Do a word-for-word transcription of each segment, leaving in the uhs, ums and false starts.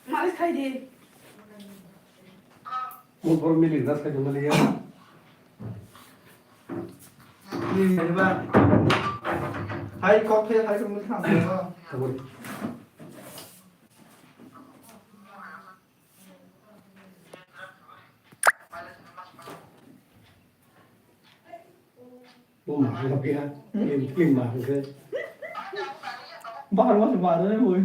Malis khai di. Mo bor milik das khai jomali ya. Ni ba. Hai kok hai hai milik ham. Tabur. Bo ma hangka piha. Klim, klim ma hangka. Bahar mas bahar ni boy.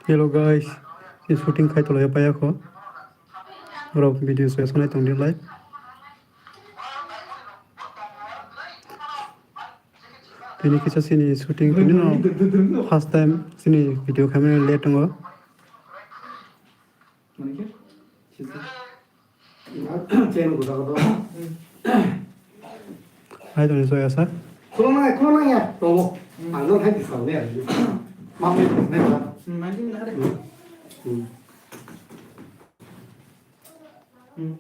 Hello guys, ni shooting khai tolai paya kho. Rok video se sonai tong di live. Tini kisa sini shooting tini no first time sini video khamani late tongo. Mani khe? Sisi. Chain ko jaga do. Hai toni soya sa. Khulumnai, khulumnai ya. Tongo. Hmm. Ang no hai disao ne. Mam ne ne ba. Hmm, mani na re. Hmm. Hmm.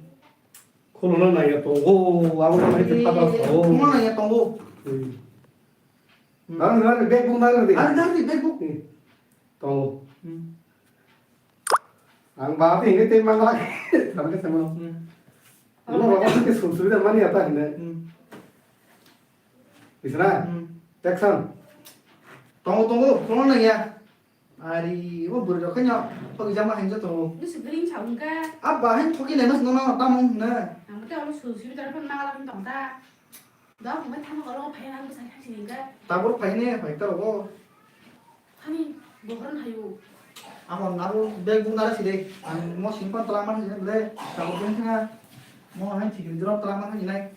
Khulumnai ya tongo. Abo na hai pata tongo. Khulumnai ya tongo. Hmm. Hmm. Nang nang bag book nang de. Ari nang di bag book. Hmm. Tongo. Hmm. Ang ba te hinwi tei mangla. Tamo khe samo. Hmm. Ano rogo ke sum subida mani ata hinwi. Hmm. Bisna. Hmm. Action. Tongo, tongo, tongo na ya. Ari, o bwrwi rok khe no, thoki jama hinjo tongo. Nisi gring sa wngkha. Abba hin thoki nai mas nono tamung hwnna. Ang te oro sum subida ro phano mangla hin tong ta. Da phunga thang oro phai nang bwsa thang sini ga. Tabur phai ne, phai ta rogo. Hani, bohor hayu. Amo nabo bag bung nara side. Ang mo singkon tala man side le. Tabuk beng thanga. Mo hai thikri drum tala man side nai.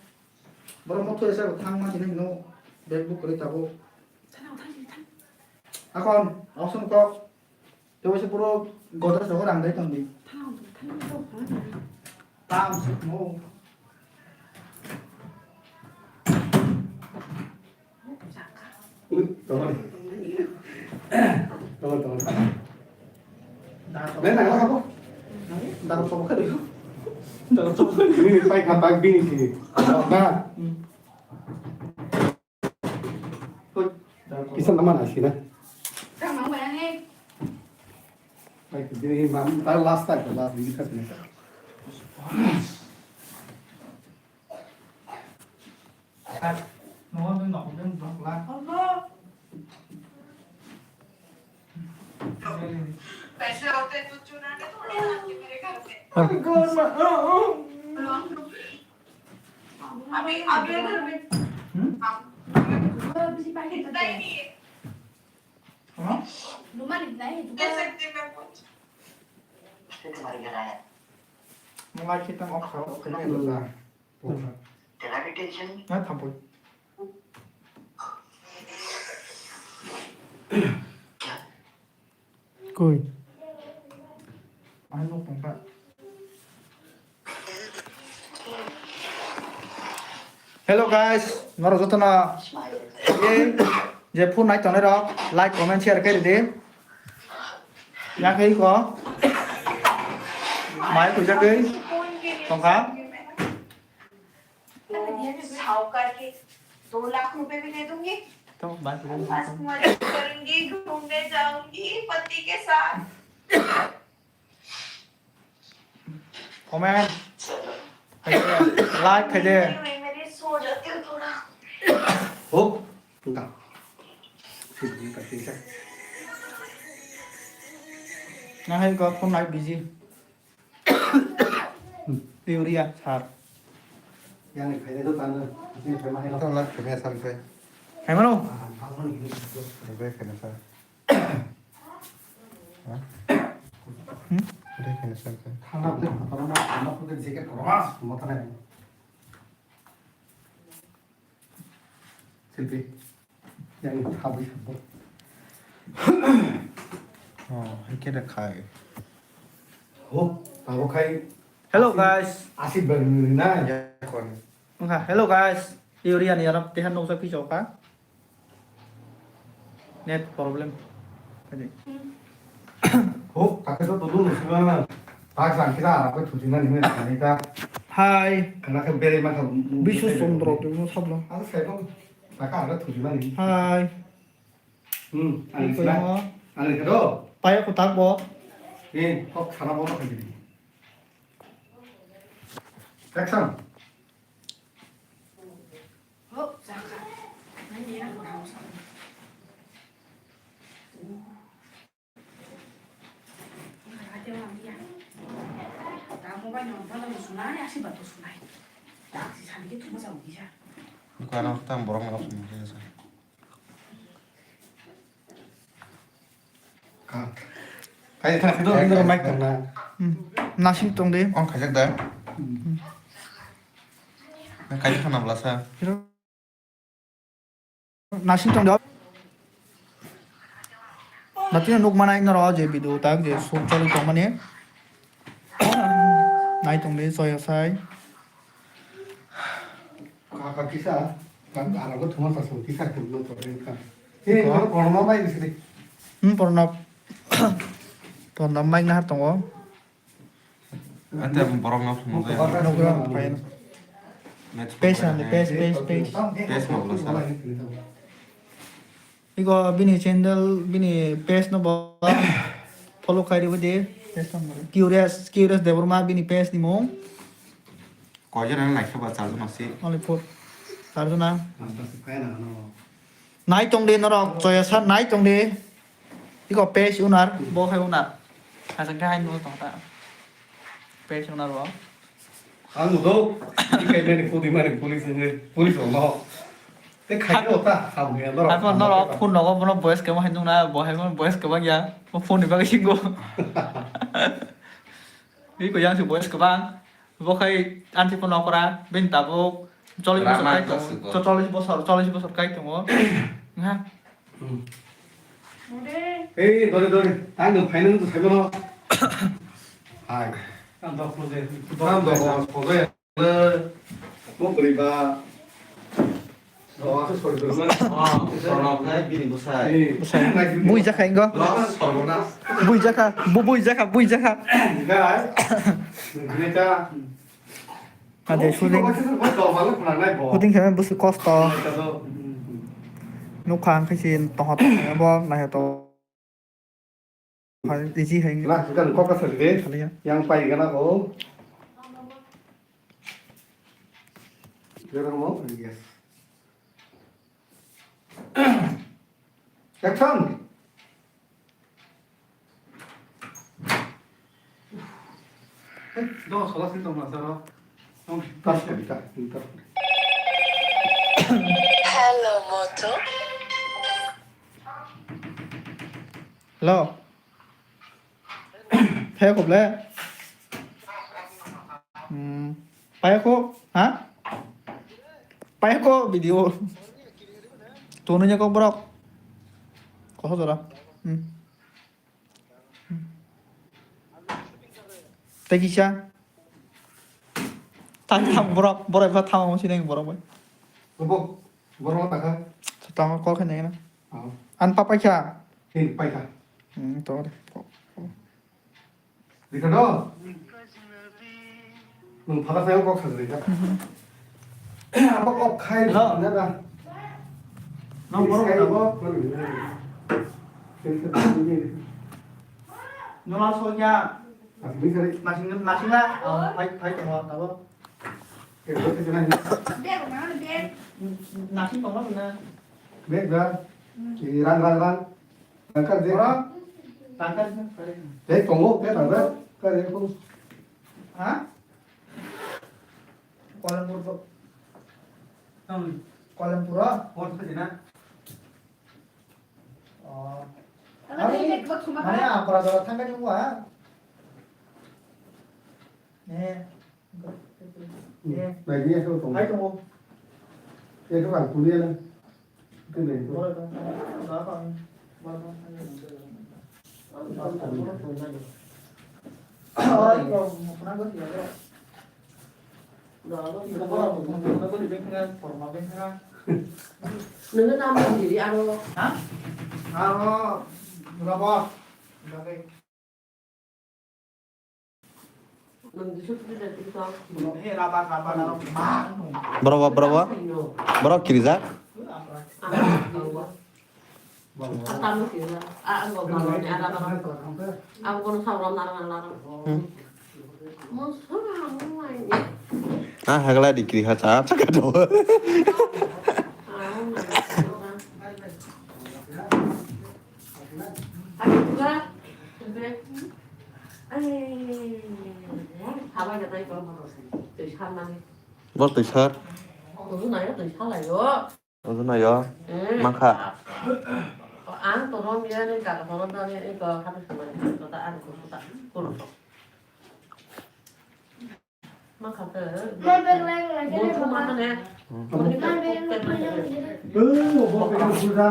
Boro mo thoi sa thang man side no. Bag bung kore tabuk. Sana thang sini thang. Akon, osun kok. Tebo se puro godrej rogo rang dai tong di. Thang, thang, thang, thang. Tam sukmo. Ui, tongol. Tongol, tongol. Nai, nai, nai, nai. Nai, nai, nai. Ini pai khatak bini sini. Nah. Hmm. Kisan nama nasi na. Kamang bayang eh. Pai bini mam, tar last time, last bini kasih na. पैसे होते तो चुरा के थोड़ा लाके मेरे घर पे। अभी, अभी घर में। हम्म? हम। कितना ही नहीं है। हाँ? रुमाल इतना ही है, दे सकते मैं कुछ। इसलिए तुम्हारे घर आया। Mungkin kita mau kau kenal dulu lah. Telah detention. Nah, tampoi. Koi. Ano pangka. Hello guys, norok jotono je phone nai tongnai rok like, comment, share khe ridi. Yang khe ko mai kujagwi tongkha. साहूकार के दो लाख रुपए भी दे दूंगी। तो बात करेंगे। मस्त मजे करूंगी, घूमने जाऊंगी पति के साथ। Comment. Like khai de. मेरी सो जाती हूँ थोड़ा। Hop. Tungka. Nang hai ko phone nai busy. Urea sar. Yang ni phainai do tang, ni phaima hai. Tang lak phaima sar phai. Phaima no? Phaima sar. Hmm? Phaima sar phai. Thana phaima sar phai. Thana phaima jacket koros mata nai. Selfie. Yang habis habis. Oh, hai khe da khai. Ho, abo khai. Hello guys. Asi bang na. Ya kon. Wngkha, hello guys. Urea ni arok tehan noksa piso ka. Net problem. Huk, kake to tudu nusiba na. Tak sangkira apa tujuh na ini na ta. Hai. Karena kan beri maka. Bisu Sondro tu mo sablo. Aku saya pun tak ada tujuh na ini. Hai. Hmm, Ini ani ko sila. Yang. Ani kado. Paya ko tak bo. Ni, kok sana bo tak jadi. Action. Bukan aku tam borok na option ini sa. Kai thang do do mic thang na. Hmm. Nasing tong de. On khajak da. Hmm. Kai thang na blasa. Nasing tong de. Natino nuk manai noro je video tak je shoot choli tong mani. Nai tong de soya sai. Kaka kisa, kan arago thuma sa so kisa thum no to ka. He, ko? Ko, ko no mai sini. Hmm, porno. Porno mai nahar tongo. Ante borok no phunuk ya. Nogo, paino. Match Pes play ani, hai. Pes, pes, pes. Pes no bola sa. Iko bini channel, bini page no bo follow khai ribo de. Curious, Curious Debbarma bini page ni mung. Koijon ang naikhe ba charjon asi. Only four. Charjon na. Nai tong de norok, Joya sir, nai tong de. Iko page owner, bo hai owner. Hasing khe hai no tong ta. Page owner bo. Ang nudo, ikai mani pudi mani police ni, police rok no. Te khai no ta, ham ya norok. Hai phone norok, phone nogo bono voice kema hai nung na, bo hai bono voice kema ya. Bo phone ni bagwi singo. Iko yang si voice kema. Bo khai anti phone nokora, bin tabuk. Cholish bosor Rama kai tongo. Kasuk. Cho-, cholish bosor, cholish bosor kai tongo. Nga. Hmm. Ei, dore, dore. Ang no final to saibo no. Hai. Ang dok phoje. Ang dok phoje. Mo kuri ba. Oh, sorry, sorry. Oh, Pranab nai bini bwsai. Bwsai. Bui jakha ingo. Loss, sorry, na. Bui jakha, bu-, bui jakha, bui jakha. Guys. Guys. Ade shooting. Shooting khe busu kosto. Nukha ang khe si tohot bo naiha to. Hai, easy hai. Lah, bukan kok kasar de. Kaliya. Yang pai gana ko. Gerang mo? Yes. Action. Dong, sola sin dong, masaro. Dong. Tas ko, tas, tas. Hello, Moto. Hello. Phai kho ble. Hmm. Phai kho, ha? Phai kho video. Tunu nya kok borok. Koso jora. Hmm. Tei kisa. Tang tang borok, borok ba tamo sini borok bai. Borok, borok taka. Tamo kol kene na. Oh. An papai kha. Hei, paikha. Hmm, to. Ricardo. Nwng phatha phai kok sajagwi kha. Abo kok khai na da. Nwng borok abo. Nwng la sokya. Nasing nasing la. Phai phai tong abo. Nasing tong na. Bag da. Rang rang rang. Tangkar je. Oro? Tangkar je, kare. Tei tongo, tei tangkar. Kare ko. Ha? Koilampur to. Tang. Koilampur o? Hor sa jina. Oh. Ano, ano, ini, ini, buat semua mane kan? Apa rasa tangkar ni gua? Eh. Hmm. Eh. Nah, ini aku tunggu. Hai, tunggu. Ya, itu kan kuliah lah. Itu nih, itu. Boleh, Bang. Boleh, Bang. Boleh, Bang. Oh, itu, kenapa sih, ya, Bro? Nunggu nama sendiri, anu. Hah? Aro rubber. Borok, borok, borok kirijak. Hmm. Ah, hagla di kiri ha cha cha ka do. Bo twi sar. Uju nayo. Hmm. Mankha. Ang to rom ya ni ka ko rom da ni ko ha ko ma ni ko ta ang ko ta ko. Mankha te. Bo tu ma ne. Hmm.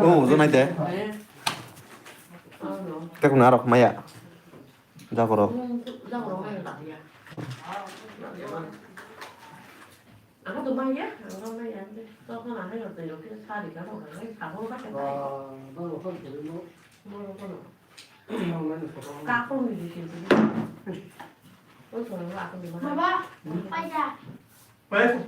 Oh, uju nai te. Te ko na rok maya. Jaborok. Ang to maya, ang to maya. To ko na ne ko te ko sa di ka ko ka sa ko ka te. Ka ko ni di ke. Ko so na ko ni ma. Baba, paisa. Paisa.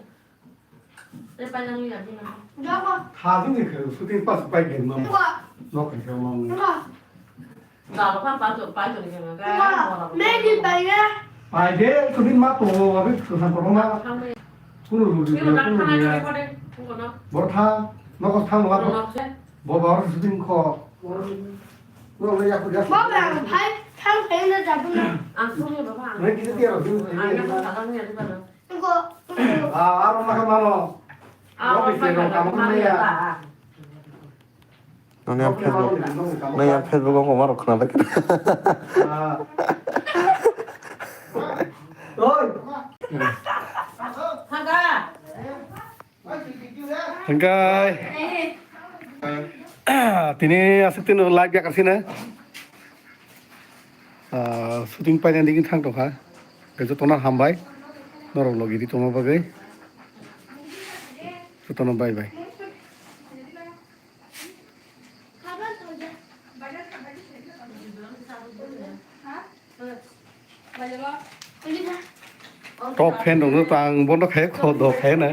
Tei painani ya, bini. Jogo. Tha, bini khe shooting pass pai khe ma. Jogo. Nok khe ma. Jogo. Jogo pa pa to, pa to ni khe ma. Jogo. Megi pai ya. Pai de, shooting ma to, abi shooting ko ma. Thang de. Kunu lu de, kunu lu ya. Bor tha, nok thang wa. Bo ba shooting ko. Bo le ya ko ya. Baba, phai, thang phai na jabu na. Ang thung ya baba. Nang kiti tiya ro. Ang ya ko thang ya di ba. Nani ang Facebook, nani ang Facebook o koma rok khna bai. Hingkai tini aswk tini live yakar sini. Ah, shooting paina digini thang tongkha. Jotono hambai. Norok logi di tongma bagwi. Jotono bye bye. Top fan rokno to ang bono khe kho do khe na.